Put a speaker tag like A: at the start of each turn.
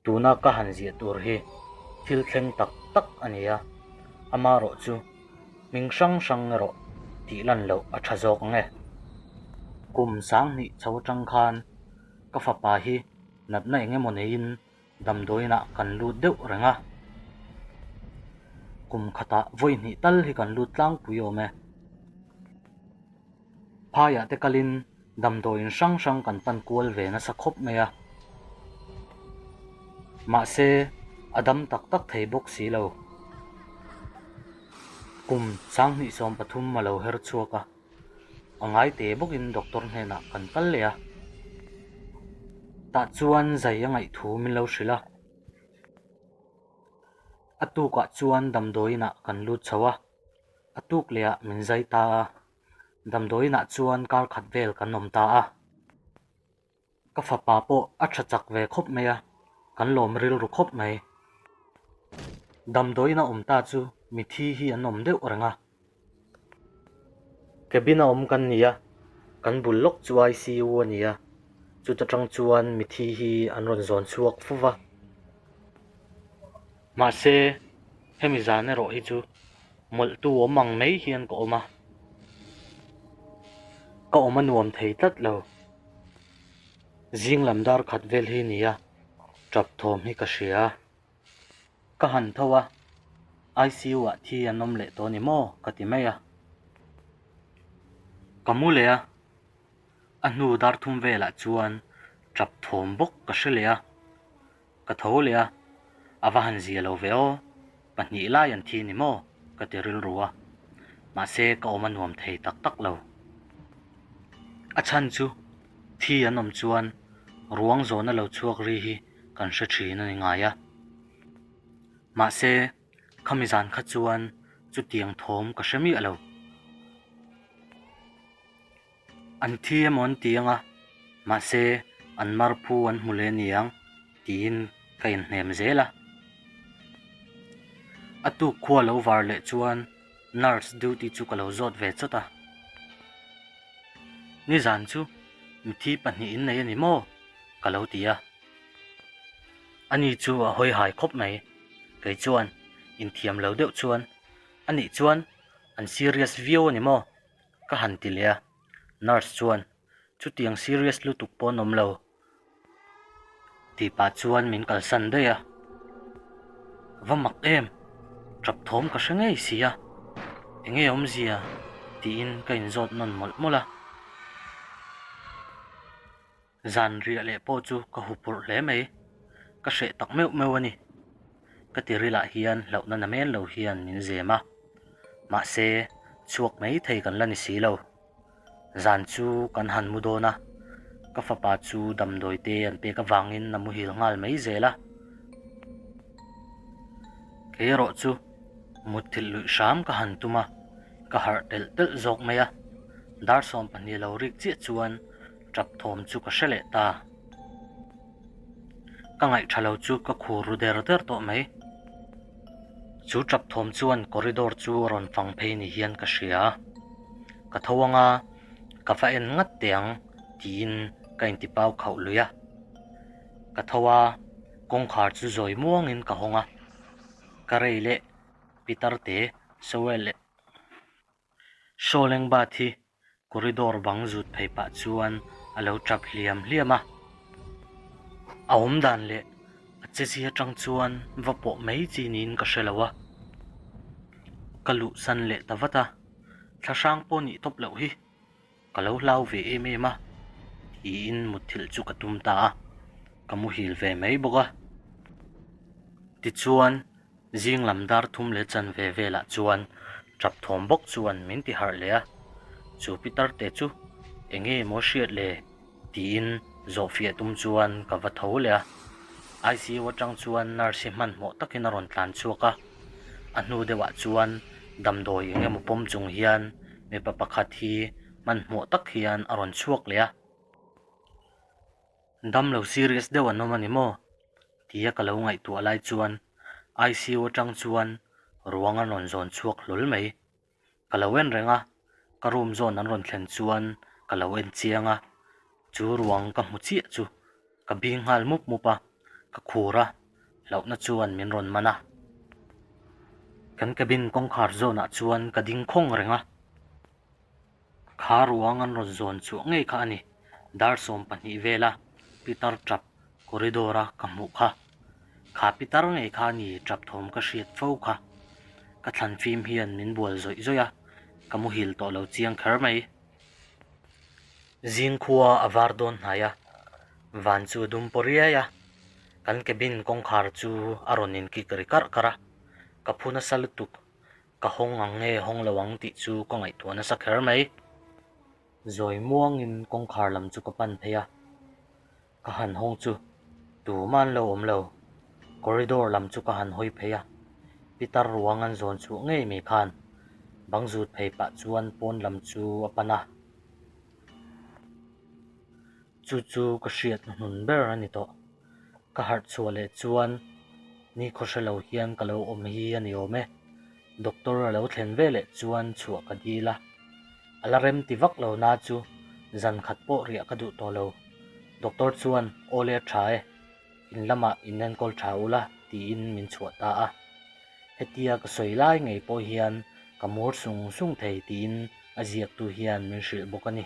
A: Tuna ka han ziah tur hi thil thleng tak tak a ni a, amarawh chu hming hrang hrang erawh tih lan loh a tha zawk ang e. Kum 2000 chho atang khan ka fapa hi natna eng emaw neiin damdawiinah kan lut deuh reng a, kum khatah vawi hnih tal hi kan lut tlangpui awm e. Phaiah te kalin damdawiin hrang hrang kan pan kual ve nasa khawp mai a, mahse a dam tak tak thei bawk si lo. Kum 2023 a lo her chhuak a, a ngai te bawkin doctor hnenah kan kal leh a, tah chuan zai a ngaih thu min lo hrilh a. A tukah chuan damdawiinah kan lut chho a. A tuk leh ah min zai ta a, damdawiin ah chuan kar khat vel kan awm ta a. Ka fapa pawh a tha chak ve khawp mai a, kan lawm rilru khawp mai. Damdawiin a awm ta chu mithi hi an awm deuh reng a. Cabin a awm kan ni a, kan bul lawk chu ICU a ni a, chuta tang chuan mithi hi an rawn zawn chhuak fo va. Mahse, hemi zan erawh hi chu mawlhtu awm ang mai hian ka awm a, ka awm a nuam thei tlat lo. Zing lam dar khat vel hi ni a, tap thawm hi ka hria a, ka han tho a, ICU ah thi an awm leh tawh a ni maw ka ti mai a, ka mu leh a, a hnu dar thum velah chuan tap thawm bawk ka hre leh a. Ka tho leh a, a va han zia lo ve aw, pahnih lai an thi ni maw? ka ti rilru a, mahse ka awm a nuam thei tak tak lo. A chhan chu thi an awm chuan ruang zawhna lo chhuak ri hi kan hre thin a ni ngai a, mahse khami zan kha chuan chutiang thawm ka hre miah lo. An thi emaw an ti ang a, mahse an mar phu an hmu leh aniang tiin ka inhnem zel a. A tuk khua lo var leh chuan nurse duty chu ka lo zawt ve chawt a. Nizan chu mithi pahnih in nei a ni maw? ka lo ti a. Ani chu a hawi hai khawp mai. Kei chuan inthiam lo deuh chuan anih chuan an serious viau a ni maw? Ka han ti leh a, nurse chuan chutiang serious lutuk pawh an awm lo tih pah chuan min kalsan daih a, va mak em tap thawm ka hre ngei si a, enge awmzia tiin ka inzawt nawn mawlh mawlh a. Zan riah leh pawh chu ka hu purh hle mai, ka hreh tak meuh meuh a ni. Ka tirilah hian hlauhna na men lo hian min zem a, mahse chhuak mai thei kan la ni si lo. Zan chu kan han mu dawn a, ka fapa chu damdawi te an pek avangin a muhil nghal mai zel a. Kei erawh chu mutthilh luih hram ka han tum a, ka harh telh telh zawk mai a, dar 12 lo rik chiah chuan Tap thawm chu ka hre leh ta. Ka ngaih tha lo chu ka khur ru der der tawh mai. Chu tap thawm chuan corridor chu a rawn fang phei ni hian ka hria. Ka tho anga ka va en ngat teh ang tiin ka intipau khauh lui a. Ka tho a, kawngkhar chu zawi muangin ka hawng a. Ka rei leh pitar te Sowel leh Shawlengbat hi corridor bang zut phei pah chuan a lo tap hliam hliam a. A awm dan leh a che zia atang chuan va pawh mai chi niin ka hre lo a. Ka luh san leh ta vat a, thlahrang pawh nih tawp loh hi ka lo hlau ve em em a tiin mutthilh chu ka tum ta a, ka muhil ve mai bawk a. Tichuan Zing lam dar thum leh chanve velah chuan tap thawm bawk chuan min ti harh leh a, chu pitar te chu eng nge maw hriat le tiin zawhfiah tum chuan ka va tho leh a. ICU atang chuan nurse hi hmanhmawh takin a rawn tlan chhuak a, a hnu deuhah chuan damdawi eng emaw pawm chung hian mipa pakhat hi hmanhmawh tak hian a rawn chhuak leh a. Damlo serious deuh an awm a ni maw? Tia ka lo ngaihtuah lai chuan ICU atang chuan ruang an rawn zawn chhuak hlawl mai. Ka lo en reng a, ka room zawn an rawn thlen chuan ka lo en chiang a, chu ruang ka hmu chiah chu ka bing nghal mup mup a. Ka khur a, hlauhna chuan min rawn man a. Kan cabin kawngkhar zawnah chuan ka ding khawng reng a. Kha ruang an rawn zawn chhuah ngei kha a ni. Dar 12 vela pitar tap corridor a ka hmuh kha. Kha pitar ngei kha a ni tap thawm ka hriat fo kha. Ka thlan fim hian min bual zawih zawih a, ka muhil tawh lo chiang kher mai. Zing khua a var dawn hnai a, van chu a dum paw riai a, kan cabin kawngkhar chu a rawn inkik ri karh karh a, ka phu nasa lutuk. Ka hawng ang nge hawng lo ang tih chu ka ngaihtuah nasa kher mai. Zawi muangin kawngkhar lam chu ka pan phei a, ka han hawng chu tumah an lo awm lo. Corridor lam chu ka han hawi phei a, pitar ruang an zawn chhuah ngei mai khan bang zut phei pah chuan pawn lam chu a pan a. Chu chu ka hriat hnun ber a ni tawh. Ka harh chhuah leh chuan ni khaw hre lo hian ka lo awm hi a ni awm e. Doctor a lo thlen ve leh chuan chhuah ka dil a. A la rem ti vak lo na chu zan khat pawh riah ka duh tawh lo. Doctor chuan aw le a tha e, in lamah in enkawl tha ula tiin min chhuah ta a. Hetia ka sawi lai ngei pawh hian ka mur sung sung thei tiin a ziaktu hian min hrilh bawk a ni.